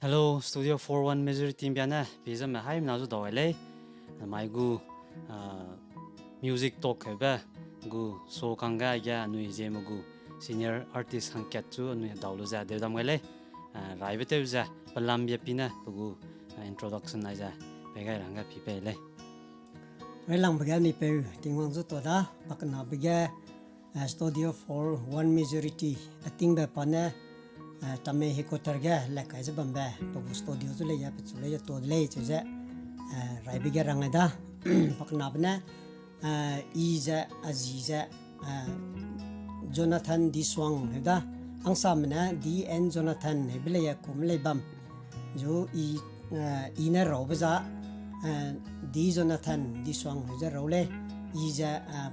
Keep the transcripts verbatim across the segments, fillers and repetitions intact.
Hello, Studio four one Majority team bia ne, pi zeme haimena zu dau ai lei. Mai gu, ah, music talk heube, gu show kangge ge anui ziemme gu senior artist hangkat chu anui hedau lu ze deudam gai lei. Ah, raibe tew ze, pelam bia pi ne, pe gu, ah, introduction ai ze, pei gai ra hangge pi pei lei. Railangbe ge anui peu, Tingwang zu ta da, pakenabe ge, eh, Studio four one Majority, a tingbe pa ne, eh, Tamei headquarter ge, lekai ze bambe, pe gu studio zu lei ya, pechu lei ya, to lei, cheu ze, eh, raibe ge rang ai da, pakenabe ne, eh, i ze, a zi ze, eh, Jonathan Disuang heu da, angsame ne D N Jonathan heube lei ya kum lei bam. Zu i, eh, i ne raube za, eh, D Jonathan Disuang heu ze rau lei. I ze, eh,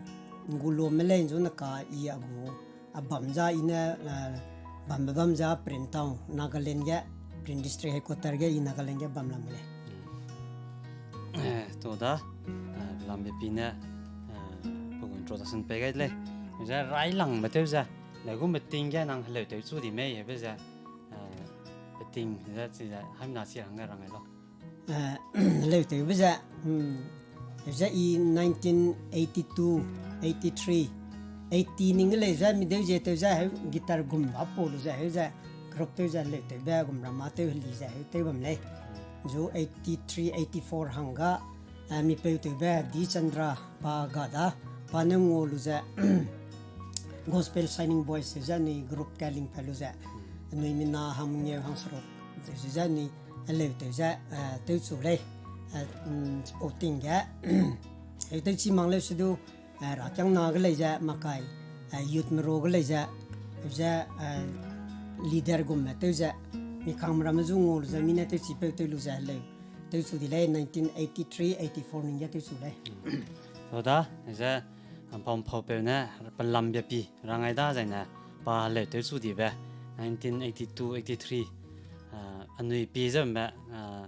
ngulome lei zu ne ka i a gu, a bam za i ne, eh, bambe bam za Prince Town, Nagaland ge, Prince District Headquarter ge i Nagaland ge bam lam lei. Eh, to da, eh, lambe pi ne, eh, pe gu introduction pei gai lei. Ze railangbe tew ze, le gu meeting ge nang heleu tew chu di mei, hebe ze, eh, peting ze, chi ze, haimena chi hangge rang ai lau. Eh, heleu tewbe ze, mm, ze i nineteen eighty-two, eighty-three, eighty ning ge lei ze, mi deu ze tew ze, heu guitar gum ba pau lu ze, heu ze, group tew ze, heleu tewbe gum rama tew heli ze, heu tew bam lei. Zu eighty-three, eighty-four hangga, eh, mi peu tewbe, D Chandra pa ga da, pa ne ngua lu ze, Gospel Shining Boys ze anui group ka link pa lu ze, anui mina hangmengeu hangseruk ze, ze anui heleu tew ze, eh, tewchu lei, eh, mm, chipau ting ge, heu tewchi mang leu se du, eh, rakiangna ge lei ze, makai, eh, youth mero ge lei ze, ze, eh, leader gumme tew ze, mi kangme ramme zu ngua lu ze, mi ne tewchipeu tew lu ze heleu tewchu di lei, nineteen eighty-three eighty-four ning ge tewchu lei. Ro da, ze, mpau mpau peu ne, pelam bia pi, rang ai da zaine, pa heleu tewchu dibe, nineteen eighty-two eighty-three, ah, anui pi ze bambe, ah,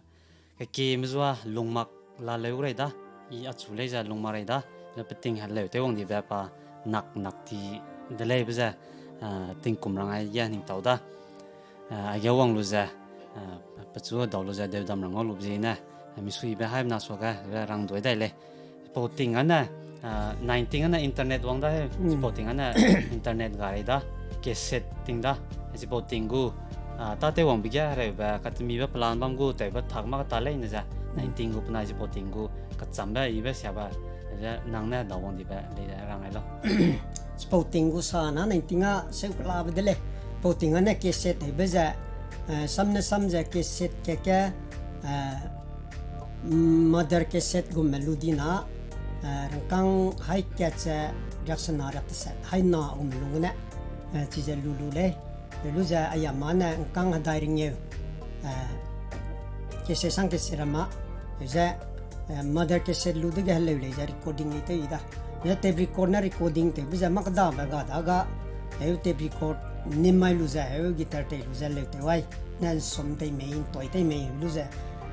kekieme zua lungmak la leu rei da, i achu lei ze lungmak rei da, ze peting heleu tew wang dibe pa nak nak ti de leibe ze, ah, tingkum rang ai ge ning tau da. Ah, aige wang lu ze, ah, pechu dau lu ze deudam rang ngau lu ziegene, ah, misuibe haimena suage, ze rang dui dai lei. Chipau ting ane, ah, nineteen ane internet wang da heu, chipau ting ane internet ga rei da, cassette ting da, chipau ting gu, ah, tâtew wangbe ge hereube, katemibe plan bam gu, tewbe tak mak ta leine ze, nineteen gu penai chipau ting gu, kachambe, ibe siabe, ze nang ne dau wang dibe, lei ze rang ai lau. Chipau ting gu sa na nineteen a seu kelabe de lei. Chipau ting ane cassette heube ze, eh, sam ne sam ze cassette ke ke, eh, mother cassette gumme lu di na, eh, rangkâng hai kat ze riaksena riakteset, hai na gumme lung gene, eh, chize lu lu lei. Lu ze ayama ne ngkâng hedai ringeu, eh, cassette sang cassette rama, ze, eh, mother cassette lu dege heleu lei ze recording lei tew i da. Ze tape record ne recording tewbe ze makdabe ga da ga, heu tape record nim mai lu ze, heu guitar tei lu ze leu tew ai, ne nsum tei mei, ntoi tei mei lu ze,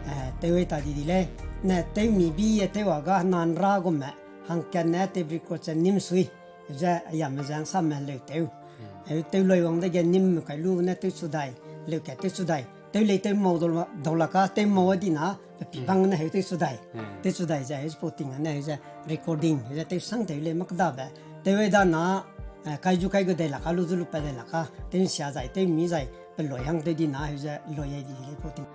eh, tew ai ta di di lei, ne tewmi bi e tew a ga hena nra gumme, hangkat ne tape record ze nim sui, ze ayame ze ngsamme leu tew. Heu tew loi wang dege nimme kai lu ne tewchu dai, leu kat tewchu dai. Tew lei tew mau dau la, dau la ka, tew mau a di na, pe pi bang ne heu tewchu dai. Tewchu dai ze heu chipau ting ane heu ze recording, heu ze tew sang tew lei makdabe. Tew ai da na, eh, kai zu kai gu dai la ka, lu zu lu pa dai la ka, tew nsia zai, tew mi zai, pe loi hang tew di na heu ze loi ai di lei chipau ting.